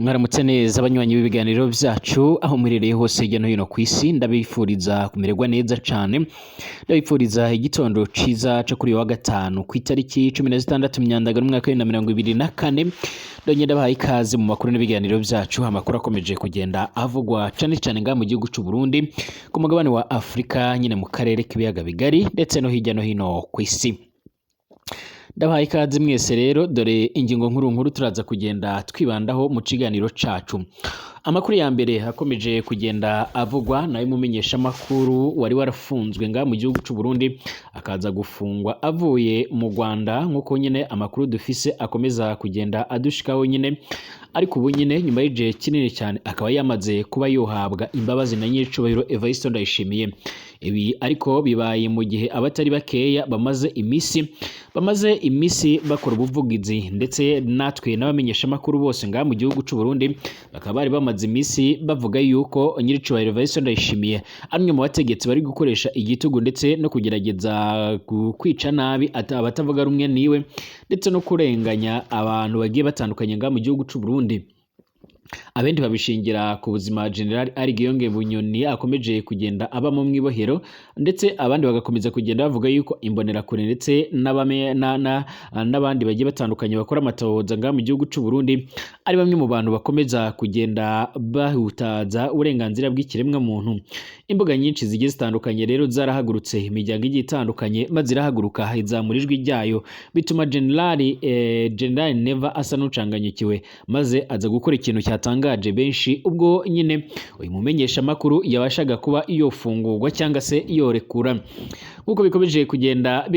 Mwaramutse neza abanywanyi b'ibiganiro vyacu aho muherereye hose hirya no hino kw'isi, ndabifuriza kumererwa neza cane, ndabifuriza igitondo ciza co kuri uyu wa gatanu kw'itariki 16 Myandagano umwaka wa 2024. Ndongera ndabahaye ikaze mu makuru n'ibiganiro vyacu. Amakuru akomeje kugenda avugwa cane cane ngaha mu gihugu c'u Burundi, ku mugabane wa Afrika nyine, mu karere k'ibiyaga bigari, ndetse no hirya no hino kw'isi. Ndabahaye ikaze mwese rero. Dore ingingo nkuru nkuru turaza kugenda twibandaho mu kiganiro cacu. Amakuru ya mbere akomeje kugenda avugwa nayo mumenyesha makuru wari warafunzwe nga mu gihugu c'u Burundi, akaza gufungwa avuye mu Rwanda, nkuko nyine amakuru dufise akomeza kugenda adushikaho nyine. Ariko ubu nyine nyuma y'igihe kinini cyane akaba yamaze kuba yohabwa imbabazi na nyiricubahiro Evariste Ndayishimiye. Ibi ariko bibaye mu gihe abatari bakeya bamaze imisi bakora ubuvugizi, ndetse natwe n'abamenyesha makuru bose ngaha mu gihugu c'u Burundi bakaba bari bamaze imisi bavuga yuko nyiricubahiro Evariste Ndayishimiye ari umwe mu bategetsi bari gukoresha igitugu ndetse no kugerageza kwica nabi abatavuga rumwe niwe, ndetse no kurenganya abantu bagiye batandukanye ngaha mu gihugu c'u Burundi. Abendi babishingira ku buzima General Alain Guillaume Bunyoni akomeje kugenda abamo mw'ibohero, ndetse abandi bagakomeza kugenda bavuga yuko imbonerakure ndetse n'abandi bagiye batandukanye bakora amatohoza ngaha mu gihugu c'u Burundi ari bamwe mu bantu bakomeza kugenda bahutaza uburenganzira bw'ikiremwa muntu. Imbuga nyinshi zigiye zitandukanye rero zarahagurutse, imiryango igiye itandukanye maze irahaguruka izamura ijwi ryayo, bituma General Neva asa n'ucanganyikiwe, maze aza gukora ikintu cyatangaje benshi ubwo nyine uyu mumenyesha makuru yabashaga kuba yofungurwa cyangwa se yorekura. Nk'uko bikomeje kugenda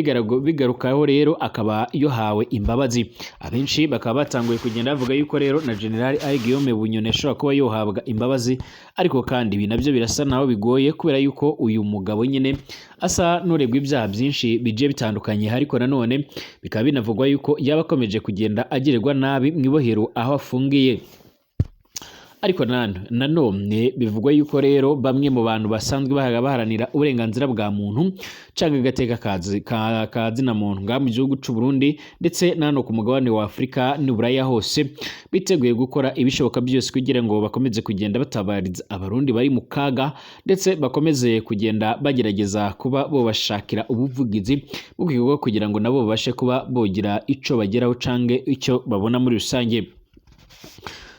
bigarukaho rero, akaba yohawe imbabazi. Abenshi bakaba batanguye kugenda bavuga yuko rero na General Alain Guillaume Bunyoni ashobora kuba yohabwa imbabazi. Ariko kandi ibi nabyo birasa naho bigoye, kubera yuko uyu mugabo nyine asa n'uregwa ibyaha byinshi bigiye bitandukanye, ariko nanone bikaba binavugwa yuko yaba akomeje kugenda agirirwa nabi mu ibohero aho afungiye. Ariko nanone bivugwa yuko rero bamwe mu bantu basanzwe baharanira uburenganzira bwa muntu canke agateka ka zina muntu ngaha mu gihugu c'u Burundi, ndetse na hano ku mugabane wa Afurika n'Uburaya hose, biteguye gukora ibishoboka byose kugira ngo bakomeze kugenda batabariza abarundi bari mu kaga, ndetse bakomeze kugenda bagerageza kuba bobashakira ubuvugizi mu rwego rwo kugira ngo nabo babashe kuba bogira ico bageraho canke ico babona muri rusange.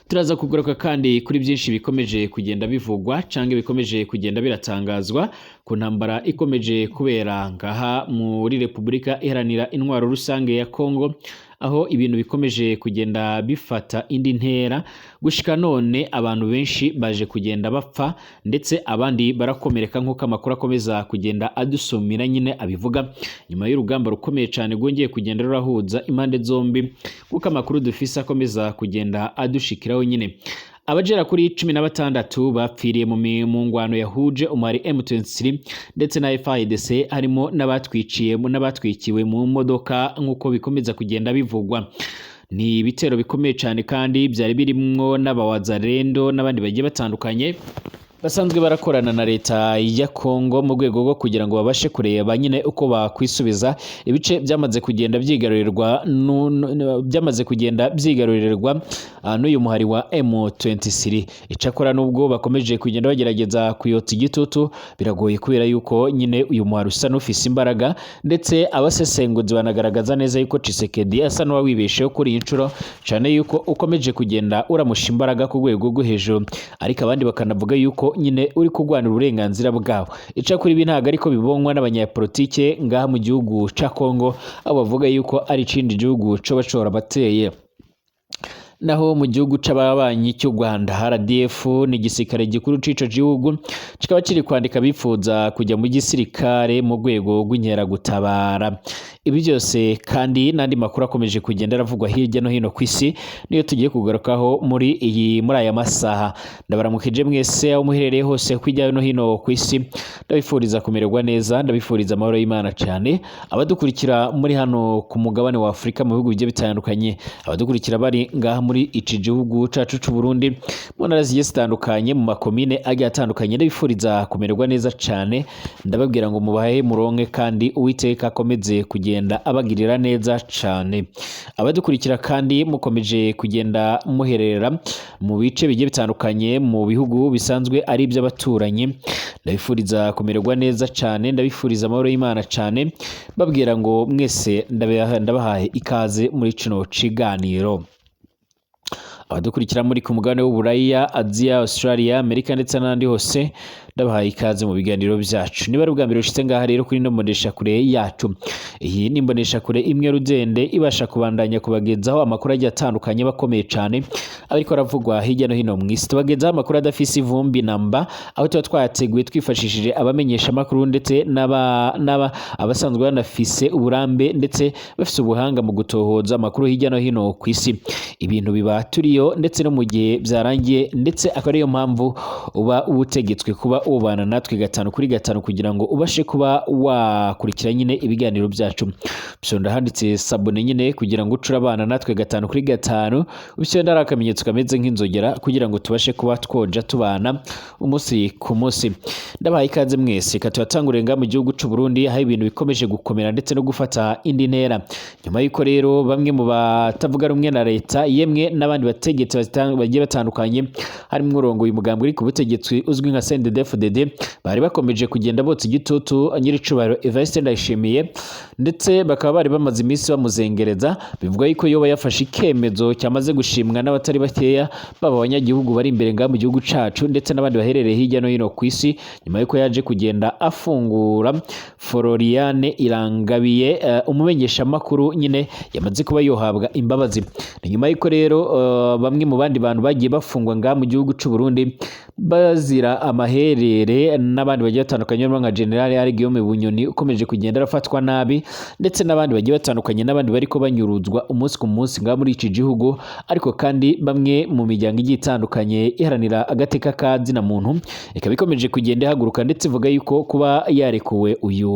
Turaza kugaruka kandi kuri byinshi bikomeje kugenda bivugwa canke bikomeje kugenda biratangazwa ku ntambara ikomeje kubera ngaha muri Repubulika Iharanira Intwaro Rusange ya Kongo, aho ibintu bikomeje kugenda bifata indi ntera. Gushika none abantu benshi baje kugenda bapfa, ndetse abandi barakomereka, nk'uko amakuru akomeza kugenda adusumira nyine abivuga, nyuma y'urugamba rukomeye cyane rwongeye kugenda rurahuza impande zombi, nk'uko amakuru dufise akomeza kugenda adushikiraho nyine. Abagera kuri 16 bapfiriye mu ngwano yahuje umwari M23 ndetse na FARDC, harimo n'abatwiciye n'abatwikiwe mu modoka, nk'uko bikomeza kugenda bivugwa. Ni ibitero bikomeye cyane kandi byari birimwo n'abawazalendo n'abandi bagiye batandukanye basanzwe barakorana na leta ya Kongo mu rwego rwo kugira ngo babashe kureba nyine uko bakwisubiza ibice byamaze kugenda byigarurirwa byamaze kugenda byigarurirwa n'uyu muhari wa M23. Icakora nubwo bakomeje kugenda bagerageza kuyotsa igitutu, biragoye kubera yuko nyine uyu muhari usa n'ufise imbaraga, ndetse abasesenguzi banagaragaza neza yuko Tshisekedi asa n'uwawibesheho kuri iyi nshuro cyane, yuko ukomeje kugenda uramusha imbaraga ku rwego rwo hejuru, ariko abandi bakanavuga yuko nyine uri kurwanira uburenganzira bwabo. Icakora ibi ntabwo ariko bibonwa n'abanyapolitike ngaha mu gihugu ca Kongo, aho bavuga yuko ari ikindi gihugu coba corabateye. Naho mu gihugu c'ababanyi cy'u Rwanda, RDF ni igisirikare gikuru c'ico gihugu, kikaba kiri kwandika bifuza kujya mu gisirikare mu rwego rw'inkeragutabara. Ibi byose kandi n'andi makuru akomeje kugenda aravugwa hirya no hino ku isi niyo tugiye kugarukaho muri aya masaha. Ndabaramukije mwese aho muherereye hose hirya no hino ku isi, ndabifuriza kumererwa neza, ndabifuriza amahoro y'Imana cyane. Abadukurikira muri hano ku mugabane wa Afurika mu bihugu bigiye bitandukanye, abadukurikira bari ngaha muri iki gihugu cacu c'u Burundi, mu ntara zigiye zitandukanye, mu makomine agiye atandukanye. Ndabifuriza kumererwa neza cane, ndababwira ngo mubahe muronke kandi Uwiteka akomeze kugenda abagirira neza cane. Abadukurikira kandi mukomeje kugenda muherera mu bice bigiye bitandukanye mu bihugu bisanzwe ari iby'abaturanyi, ndabifuriza kumererwa neza cane, ndabifuriza amahoro y'Imana cane, babwira ngo mwese ndabahaye ikaze muri kino kiganiro. Abadukurikira muri ku mugabane w'Uburaya, Aziya, Australia, Amerika ndetse n'ahandi hose, ndabahaye ikaze mu biganiro byacu. Niba ari ubwa mbere ushitse ngaha rero kuri ino mboneshakure yacu, iyi ni imboneshakure imwe rudende ibasha kubandanya kubagezaho amakuru agiye atandukanye bakomeye cane ariko aravugwa hirya no hino mu isi. Tubagezaho amakuru adafise ivumbi namba, aho tuba twayateguye twifashishije abamenyesha amakuru ndetse n'aba abasanzwe banafise uburambe ndetse bafise ubuhanga mu gutohoza amakuru hirya no hino ku isi. Ibintu biba turiyo ndetse no mu gihe byarangiye, ndetse akaba ariyo mpamvu uba utegetswe kuba ubana natwe gatanu kuri gatanu kugira ngo ubashe kuba wakurikira nyine ibiganiro byacu. Fyonda handitse s'abonner nyine kugira ngo uce urabana natwe gatanu kuri gatanu, ufyonda ari akamenyetso kameze nk'inzogera kugira ngo tubashe kuba twoja tubana umunsi ku munsi. Ndabahaye ikaze mwese. Reka tuhatangure ngaha mu gihugu c'u Burundi, aho ibintu bikomeje gukomera ndetse no gufata indi ntera, nyuma y'uko rero bamwe mu batavuga rumwe na leta, yemwe n'abandi bategetsi bagiye batandukanye, harimo urongoye umugambi uri ku butegetsi uzwi nka CNDD-FDD, bari bakomeje kugenda botsa igitutu nyiricubahiro Evariste Ndayishimiye, ndetse bakaba bari bamaze iminsi bamuzengereza. Bivugwa yuko yoba yafashe ikemezo cyamaze gushimwa n'abatari bakeya, baba abanyagihugu bari imbere ngaha mu gihugu cacu ndetse n'abandi baherereye hirya no hino ku isi, nyuma yuko yaje kugenda afungura Floriane Irangabiye, umumenyeshamakuru nyine yamaze kuba yohabwa imbabazi. Ni nyuma yuko rero bamwe mu bandi bantu bagiye bafungwa ngaha mu gihugu c'u Burundi bazira amaherere, n'abandi bagiye batandukanye barimo nka General Alain Guillaume Bunyoni ukomeje kugenda arafatwa nabi, ndetse n'abandi bagiye batandukanye, n'abandi bariko banyuruzwa umunsi ku munsi ngaha muri iki gihugu. Ariko kandi bamwe mu miryango igiye itandukanye iharanira agateka ka zina muntu ikaba ikomeje kugenda ihaguruka ndetse ivuga yuko kuba yarekuwe uyu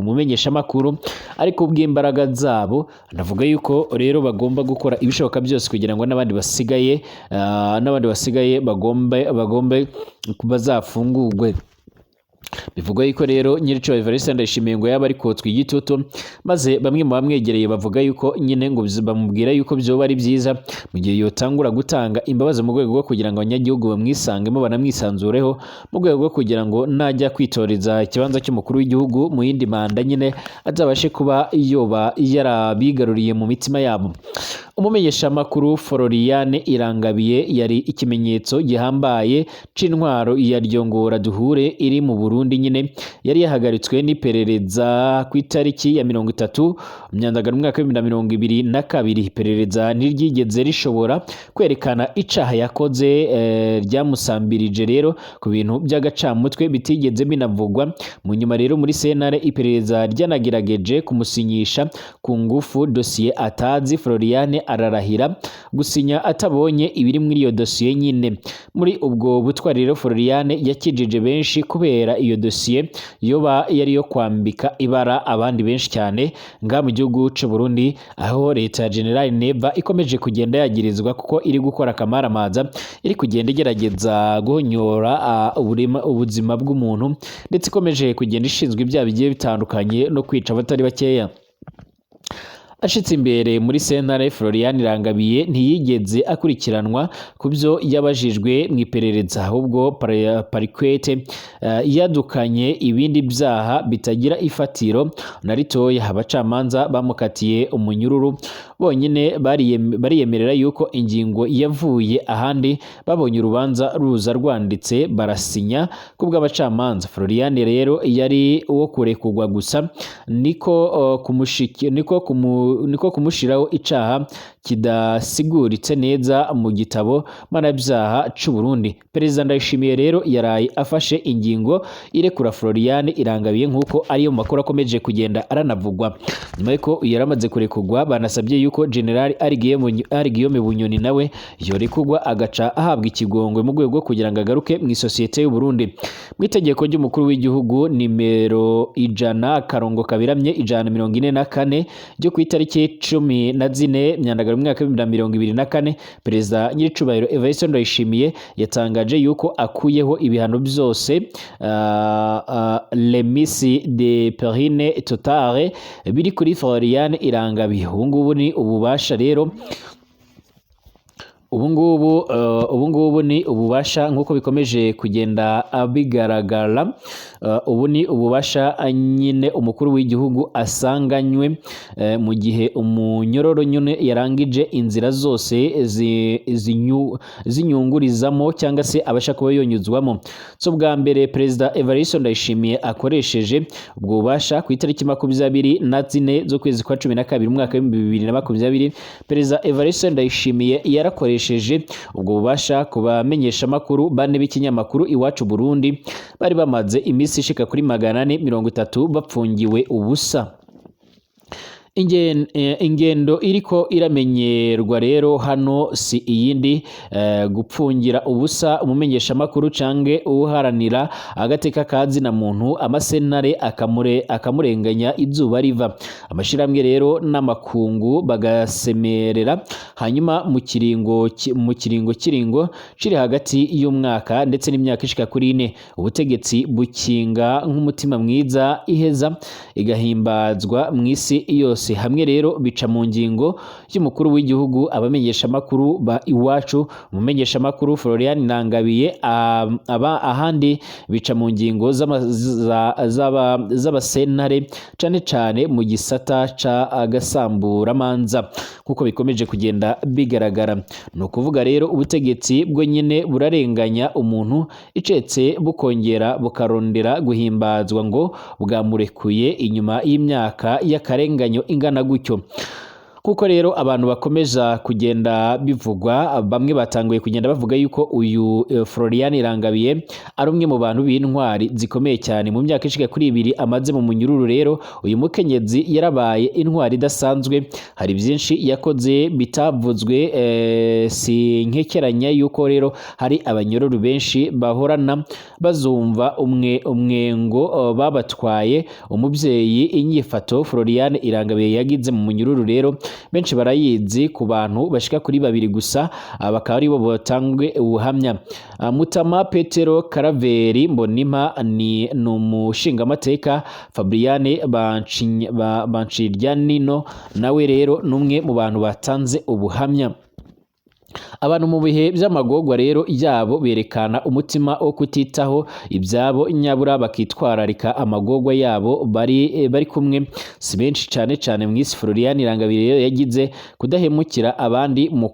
mumenyeshamakuru ariko bw'imbaraga zabo, anavuga yuko rero bagomba gukora ibishoboka byose kugira ngo n'abandi basigaye bagombe bazafungurwe. Bivugwa yuko rero nyiricyo Evariste Ndayishimiye ngo yaba ari kotswa igitutu, maze bamwe mu bamwegereye bavuga yuko nyine ngo bamubwira yuko byoba ari byiza mu gihe yotangura gutanga imbabazi mu rwego rwo kugira ngo abanyagihugu bamwisangemo banamwisanzureho, mu rwego rwo kugira ngo najya kwitoreza ikibanza cy'umukuru w'igihugu mu yindi manda nyine azabashe kuba yoba yarabigaruriye mu mitima yabo. Umumenyeshamakuru Floriane Irangabiye yari ikimenyetso gihambaye c'intwaro ya Ryongora Duhure iri mu Burundi nyine. Yari yahagaritswe n'iperereza ku itariki ya 30 Myandagano umwaka wa 2022. Iperereza ntiryigeze rishobora kwerekana icaha yakoze, ryamusambirije rero ku bintu by'agacamutwe bitigeze binavugwa. Mu nyuma rero muri sentare iperereza ryanagerageje kumusinyisha ku ngufu dosiye atazi. Floriane ararahira gusinya atabonye ibiri muri iyo dosiye nyine. Muri ubwo butwari rero Floriane yakijije benshi, kubera iyo dosiye yoba yari yo kwambika ibara abandi benshi cyane ngaha mu gihugu c'u Burundi, aho leta ya General Neva ikomeje kugenda yagirizwa kuko iri gukora akamaramaza, iri kugenda igerageza guhonyora ubuzima bw'umuntu, ndetse ikomeje kugenda ishinzwe ibyaha bigiye bitandukanye no kwica abatari bakeya. Ashitse imbere muri sentare, Florian Irangabiye ntiyigeze akurikiranwa ku byo yabajijwe mu iperereza, ahubwo parquet yadukanye ibindi byaha bitagira ifatiro na ritoya. Abacamanza bamukatiye umunyururu bonyine bariyemerera yuko ingingo yavuye ahandi. Babonye urubanza ruza rwanditse barasinya kubw'abacamanza. Florian rero yari uwo kurekurwa gusa, niko kumushiraho icaha kidasiguritse neza mu gitabo mpanabyaha c'u Burundi. Perezida Ndayishimiye rero yaraye afashe ingingo irekura Florian Irangabiye, nk'uko ariyo makuru akomeje kugenda aranavugwa. Nyuma y'uko yaramaze kurekurwa, banasabye yuko General Alain Guillaume Bunyoni nawe yorekurwa agaca ahabwa ikigongwe mu rwego rwo kugira ngo agaruke mu isosiyete y'u Burundi. Mu itegeko ry'umukuru w'igihugu nimero 100/144 ryo ku itariki 14 Myandagaro umwaka wa 2024, Perezida Nyiricubahiro Evariste Ndayishimiye yatangaje yuko akuyeho ibihano byose, remise de peine totale, biri kuri Florian Irangabiye. Ubu ngubu ni ububasha rero, ubu ngubu ni ububasha nk'uko bikomeje kugenda bigaragara. Ubu ni ububasha nyine umukuru w'igihugu asanganywe mu gihe umunyororo nyine yarangije inzira zose zinyungurizamo cyangwa se abasha kuba yonyuzwamo. So bwa mbere Perezida Evariste Ndayishimiye akoresheje ubwo bubasha. Ku itariki 24 z'ukwezi kwa 12 umwaka wa 2020, Perezida Evariste Ndayishimiye yarakoresheje ubwo bubasha ku bamenyeshamakuru bane b'ikinyamakuru Iwacu Burundi bari bamaze iminsi ishika kuri 430 bapfungiwe ubusa. Ingendo iriko iramenyerwa rero hano si iyindi, gupfungira ubusa umumenyeshamakuru canke uharanira agateka kazina muntu, amasentare akamurenganya izuba riva, amashirahamwe rero n'amakungu bagasemerera, hanyuma mu kiringo kiringo kiri hagati y'umwaka ndetse n'imyaka ishika kuri 4, ubutegetsi bukinga nk'umutima mwiza iheza igahimbazwa mw'isi yose. Hamwe rero bica mu ngingo y'umukuru w'igihugu, abamenyeshamakuru ba Iwacu, umumenyeshamakuru Florian Irangabiye, aba ahandi bica mu ngingo z'abasentare, cane cane mu gisata ca gasamburamanza, kuko bikomeje kugenda bigaragara. Ni ukuvuga rero ubutegetsi bwo nyine burarenganya umuntu icetse, bukongera bukarondera guhimbazwa ngo bwamurekuye inyuma y'imyaka y'akarenganyo ingana gutyo. Kuko rero abantu bakomeza kugenda bivugwa, bamwe batanguye kugenda bavuga yuko uyu Florian Irangabiye ari umwe mu bantu b'intwari zikomeye cyane. Mu myaka ishika kuri 2 amaze mu munyururu rero, uyu mukenyezi yarabaye intwari idasanzwe. Hari byinshi yakoze bitavuzwe. Si nkekeranya yuko rero hari abanyororo benshi bahorana bazumva umwe umwengo babatwaye umubyeyi. Inyifato Florian Irangabiye yagize mu munyururu rero benshi barayizi. Ku bantu bashika kuri babiri gusa, bakaba aribo batangwe ubuhamya. Mutama Petero Karaveri Mbonimpa ni umushingamateka, Fabriane Banciryanino nawe rero ni umwe mu bantu batanze ubuhamya. Abantu mu bihe by'amagorwa rero yabo berekana umutima wo kutitaho ibyabo, nyabura bakitwararika amagorwa yabo bari kumwe, si benshi cyane cyane mu isi. Florian Irangabiye rero yagize kudahemukira abandi mu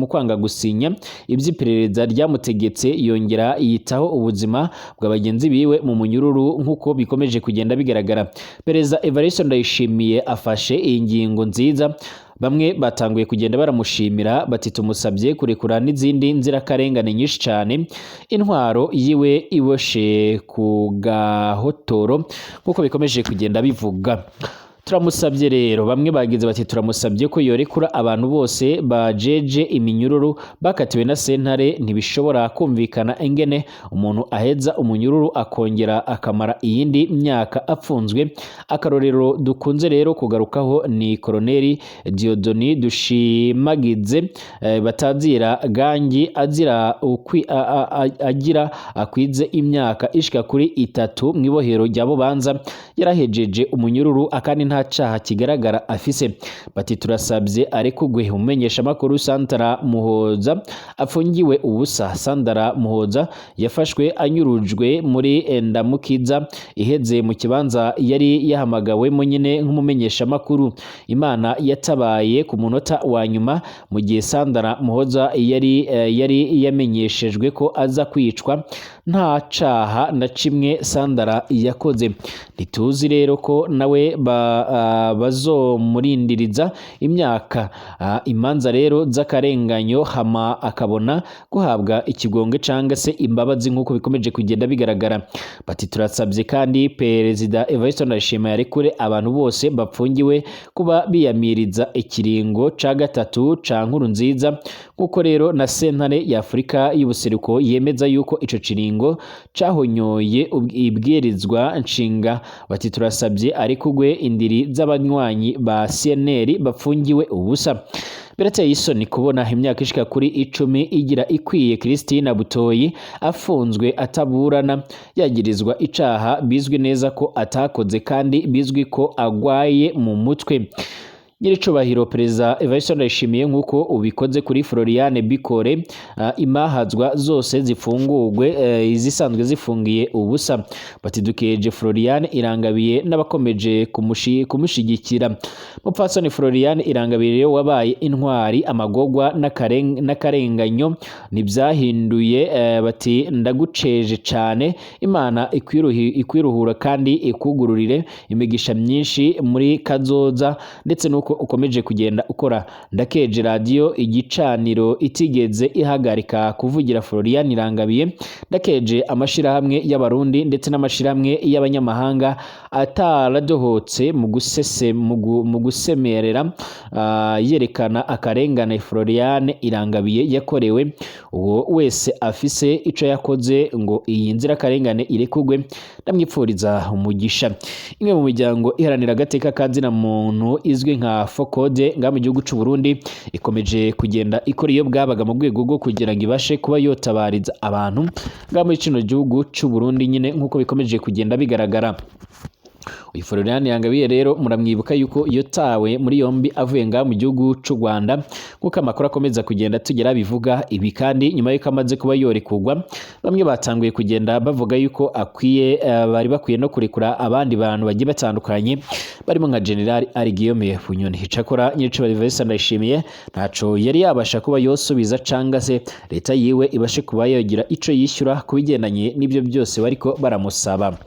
kwanga gusinya iby'iperereza ryamutegetse, yongera yitaho ubuzima bwa bagenzi biwe mu munyururu, nk'uko bikomeje kugenda bigaragara. Perezida Evariste Ndayishimiye afashe iyi ngingo nziza, bamwe batanguye kugenda baramushimira bati tumusabye kurekura n'izindi nzirakarengane nyinshi cyane, intwaro yiwe iboshe ku gahotoro, nk'uko bikomeje kugenda bivuga. Turamusabye rero, bamwe bagize bati turamusabye ko yorekura abantu bose bajeje iminyururu bakatiwe na sentare. Ntibishobora kumvikana ingene umuntu aheza umunyururu akongera akamara iyindi myaka apfunzwe. Akarorero dukunze rero kugarukaho ni Koloneli Dieudonné Dushimagize, batazira Gangi, azira agira akwize imyaka ishika kuri 3 mw'ibohero rya Bubanza, yarahejeje umunyururu akandi nta caha kigaragara afise. Bati turasabye arekugwe. Umumenyeshamakuru Santara Muhoza afungiwe ubusa. Santara Muhoza yafashwe anyurujwe muri Ndamukiza iheze mu kibanza yari yahamagawemo nyine nk'umumenyeshamakuru. Imana yatabaye ku munota wa nyuma. Mu gihe Santara Muhoza yari yamenyeshejwe ko aza kwicwa, nta caha na kimwe Santara yakoze. Ntituzi rero ko nawe bazomurindiriza imyaka, imanza rero z'akarenganyo, hama akabona guhabwa ikigongwe canga se imbabazi, nk'uko bikomeje kugenda bigaragara. Bati turasabye kandi Perezida Evariste Ndayishimiye arekure abantu bose bapfungiwe kuba biyamiriza ikiringo ca gatatu ca Nkurunziza, nk'uko rero na sentare ya Afurika y'ubuseruko yemeza yuko ico kiringo cahonyoye ibwirizwa nshinga. Bati turasabye arekugwe indiri z'abanywanyi ba CNL bapfungiwe ubusa. Birateye isoni kubona imyaka ishika kuri 10 igira ikwiye Christine Butoyi afunzwe ataburana, yagirizwa icaha bizwi neza ko atakoze kandi bizwi ko agwaye mu mutwe. Nyiricubahiro Perezida Evariste Ndayishimiye, nk'uko ubikoze kuri Floriane Bikore, imahazwa zose zifungurwe, izisanzwe zifungiye ubusa. Bati dukeje Floriane Irangabiye n'abakomeje kumushigikira. Mupfasoni Floriane Irangabiye rero wabaye intwari, amagogwa n'akarenganyo ntibyahinduye. Bati ndaguceje cane, Imana ikwiruhura kandi ikugururire imigisha myinshi muri kazoza, ndetse nuko ukomeje kugenda ukora. Ndakeje radiyo Igicaniro itigeze ihagarika kuvugira Florian Irangabiye. Ndakeje amashirahamwe y'Abarundi ndetse n'amashirahamwe y'abanyamahanga ataradohotse mu gusemerera, yerekana akarengane Florian Irangabiye yakorewe. Uwo wese afise ico yakoze ngo iyi nzirakarengane irekugwe, ndamwipfuriza umugisha. Imwe mu miryango iharanira agateka ka zina muntu izwi nka Fokode ngaha mu gihugu c'u Burundi ikomeje kugenda ikora iyo bwabaga mu rwego rwo kugira ngo ibashe kuba yotabariza abantu ngaha muri kino gihugu c'u Burundi nyine, nk'uko bikomeje kugenda bigaragara. Uyu Florian Yangabiye rero muramwibuka yuko yotawe muri yombi avuye ngaha mu gihugu c'u Rwanda, nk'uko amakuru akomeza kugenda tugera bivuga ibi. Kandi nyuma yuko amaze kuba yorekurwa, bamwe batanguye kugenda bavuga yuko akwiye, bari bakwiye no kurekura abandi bantu bagiye batandukanye barimo nka General Ari Guillaume Bunyoni. Icakora nyiricubahiro Evariste Ndayishimiye ntaco yari yabasha kuba yosubiza, canga se leta yiwe ibashe kuba yogira ico yishyura ku bigendanye n'ibyo byose bariko baramusaba.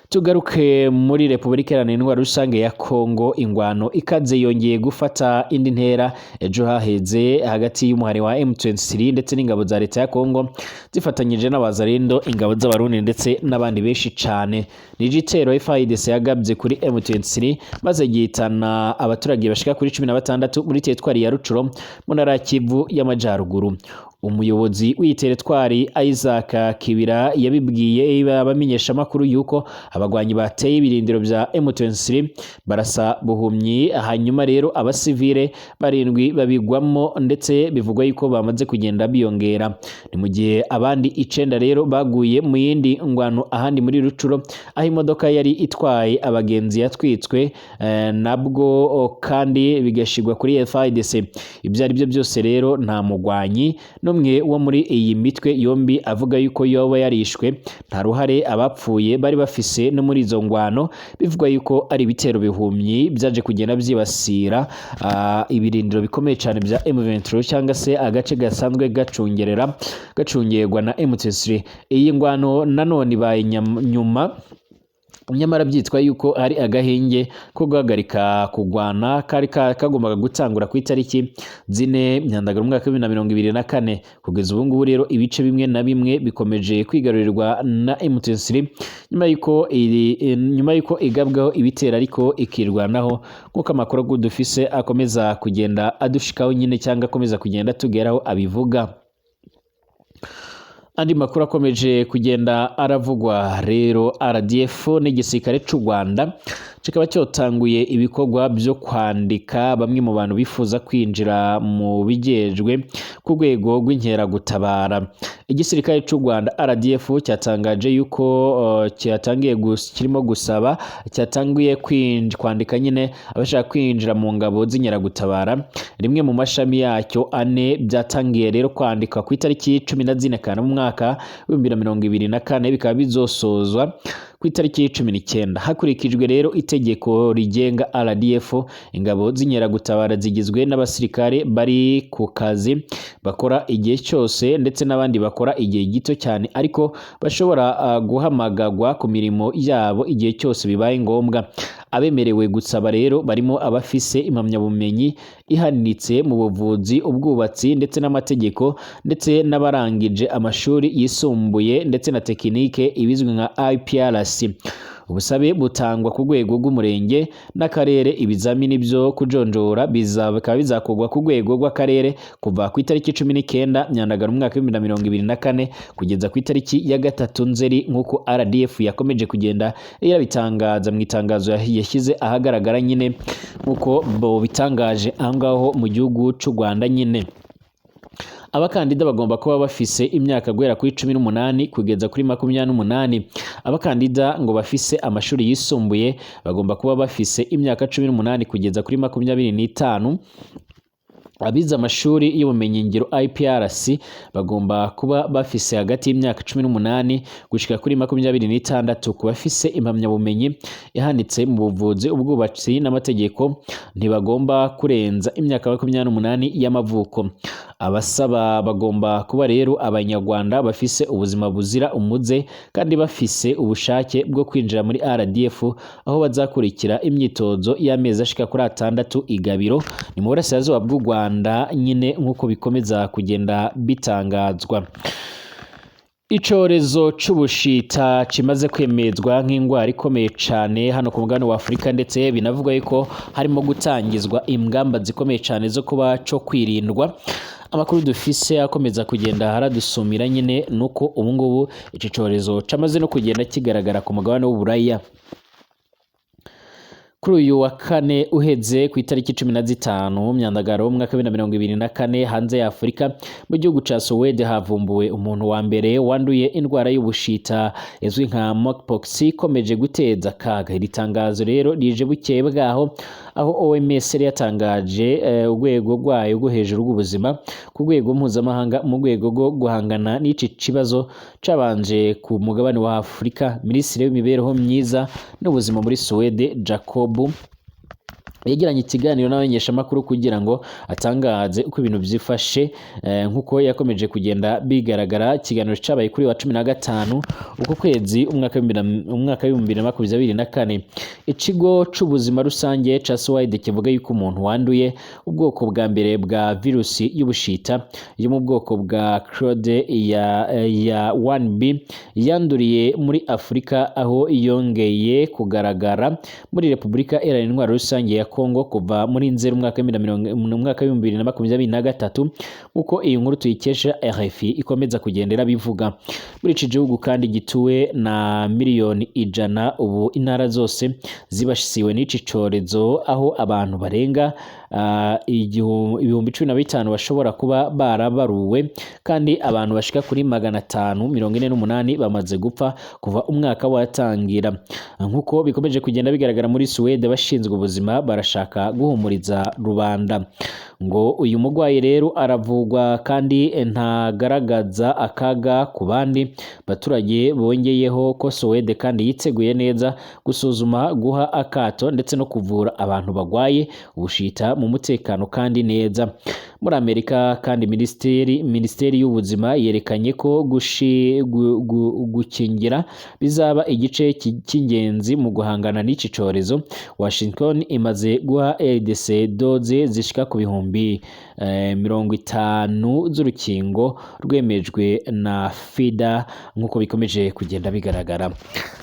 Tugaruke muri Repubulika Iharanira Intwaro Rusange ya Kongo. Ingwano ikaze yongeye gufata indi ntera ejo haheze hagati y'umuhari wa M23 ndetse n'ingabo za leta ya Kongo zifatanyije n'abazarendo, ingabo z'Abarundi ndetse n'abandi benshi cane. Ni igitero FARDC yagabye kuri M23 maze gihitana abaturage bashika kuri 16 muri teritwari ya Rucuro mu ntara ya Kivu y'Amajaruguru. Umuyobozi w'iyi teritwari Isaac Kibira yabibwiye abamenyeshamakuru yuko abagwanyi bateye ibirindiro bya M23 barasa buhumyi, hanyuma rero abasivile 7 babigwamo, ndetse bivugwa yuko bamaze kugenda biyongera. Ni mu gihe abandi 9 rero baguye mu yindi ngwano ahandi muri Rucuro, aho imodoka yari itwaye abagenzi yatwitswe, nabwo kandi bigashigwa kuri FARDC. Ibyo ari byo byose rero nta mugwanyi n'umwe wo muri iyi mitwe yombi avuga yuko yoba yarishwe. Nta ruhare abapfuye bari bafise no muri izo ngwano. Bivugwa yuko ari ibitero bihumyi byaje kugenda byibasira ibirindiro bikomeye cyane bya M23 cyangwa se agace gasanzwe gacungerwa na M23. Iyi ngwano nanone ibaye nyuma nyamara byitwa yuko ari agahenge ko guhagarika kugwana kari kagombaga gutangura ku itariki 4 Myandagaro umwaka wa 2024. Kugeza ubu ngubu rero ibice bimwe na bimwe bikomeje kwigarurirwa na M23 nyuma yuko igabwaho ibitero ariko ikirwanaho, nk'uko amakuru dufise akomeza kugenda adushikaho nyine cyangwa akomeza kugenda tugeraho abivuga. Andi makuru akomeje kugenda aravugwa rero, RDF n'igisirikare c'u Rwanda kikaba cyotanguye ibikorwa byo kwandika bamwe mu bantu bifuza kwinjira mu bijejwe ku rwego rw'inkeragutabara. Igisirikare c'u Rwanda RDF cyatangaje yuko cyatangiye kirimo gusaba, cyatangiye kwandika nyine abashaka kwinjira mu ngabo z'inkeragutabara, rimwe mu mashami yacyo 4. Byatangiye rero kwandika ku itariki 14 Kanama umwaka 2024, bikaba bizosozwa ku itariki 19. Hakurikijwe rero itegeko rigenga RDF, ingabo z'inkeragutabara zigizwe n'abasirikare bari ku kazi bakora igihe cyose ndetse n'abandi bakora igihe gito cyane, ariko bashobora guhamagagwa ku mirimo yabo igihe cyose bibaye ngombwa. Abemerewe gusaba rero barimo abafise impamyabumenyi ihanitse mu buvuzi, ubwubatsi ndetse n'amategeko, ndetse n'abarangije amashuri yisumbuye ndetse na tekinike ibizwi nka IPRC. Ubusabe butangwa ku rwego rw'umurenge n'akarere. Ibizamini byo kujonjora bikaba bizakorwa ku rwego rw'akarere kuva ku itariki 19 Myandagaro umwaka wa 2024 kugeza ku itariki ya 3 Nzeri, nk'uko RDF yakomeje kugenda irabitangaza mu itangazo yashyize ahagaragara nyine, nk'uko bo bitangaje aho ngaho mu gihugu cy'u Rwanda nyine. Abakandida bagomba kuba bafise imyaka guhera kuri 18 kugeza kuri 28. Abakandida ngo bafise amashuri yisumbuye bagomba kuba bafise imyaka 18 kugeza kuri 25. Abize amashuri y'ubumenyingiro IPRC bagomba kuba bafise hagati y'imyaka 18 gushika kuri 26. Ku bafise impamyabumenyi ihanitse mu buvuzi, ubwubatsi n'amategeko ntibagomba kurenza imyaka 28 y'amavuko. Abasaba bagomba kuba rero Abanyarwanda bafise ubuzima buzira umuze kandi bafise ubushake bwo kwinjira muri RDF, aho bazakurikira imyitozo y'amezi ashika kuri 6 i Gabiro, ni mu burasirazuba bw'u Rwanda nyine, nk'uko bikomeza kugenda bitangazwa. Icorezo c'ubushita kimaze kwemezwa nk'indwara ikomeye cane hano ku mugabane wa Afurika, ndetse binavugwa yuko harimo gutangizwa ingamba zikomeye cane zo kuba co kwirindwa. Amakuru dufise akomeza kugenda haradusumira nyine nuko ubu ngubu ico corezo camaze no kugenda kigaragara ku mugabane w'Uburaya. Kuri uyu wa kane uheze ku itariki 15 Myandagaro umwaka wa 2024, hanze ya Afurika mu gihugu ca Suwede havumbuwe umuntu wa mbere wanduye indwara y'ubushita izwi nka monkeypox ikomeje guteza akaga. Iri tangazo rero rije bukeye bwaho aho OMS yari yatangaje urwego rwayo rwo hejuru rw'ubuzima ku rwego mpuzamahanga mu rwego rwo guhangana n'iki kibazo cabanje ku mugabane wa Afurika. Minisitiri w'imibereho myiza n'ubuzima muri Suwede, Jacob, yagiranye ikiganiro n'abamenyeshamakuru kugira ngo atangaze uko ibintu byifashe, nk'uko yakomeje kugenda bigaragara. Ikiganiro cabaye kuri wa 15 uko kwezi umwaka wa 2024. Ikigo c'ubuzima rusange ca Suwede kivuga yuko umuntu wanduye ubwoko bwa mbere bwa virusi y'ubushita yo mu bwoko bwa Clade ya 1b yanduriye muri Afurika, aho yongeye kugaragara muri Repubulika Iharanira Intwaro Rusange ya Kongo kuva muri Nzeri umwaka wa 2023, nk'uko iyi nkuru tuyikesha RFI ikomeza kugendera bivuga. Muri iki gihugu kandi gituwe na miliyoni 100, ubu intara zose zibasiwe n'iki corezo, aho abantu barenga 15,000 bashobora kuba barabaruwe, kandi abantu bashika kuri 548 bamaze gupfa kuva umwaka watangira, nk'uko bikomeje kugenda bigaragara. Muri Suwede abashinzwe ubuzima barashaka guhumuriza rubanda ngo uyu murwayi rero aravugwa kandi ntagaragaza akaga ku bandi baturage. Bongeyeho ko Suwede kandi yiteguye neza gusuzuma, guha akato ndetse no kuvura abantu bagwaye ubushita mu mutekano kandi neza. Muri Amerika kandi minisiteri y'ubuzima yerekanye ko gukingira bizaba igice cy'ingenzi mu guhangana n'iki cyorezo. Washington imaze guha RDC doze zishika ku 50,000 z'urukingo rwemejwe na FIDA, nk'uko bikomeje kugenda bigaragara.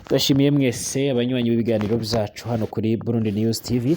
Tubashimiye mwese abanywanyi b'ibiganiro byacu hano kuri Burundi News TV.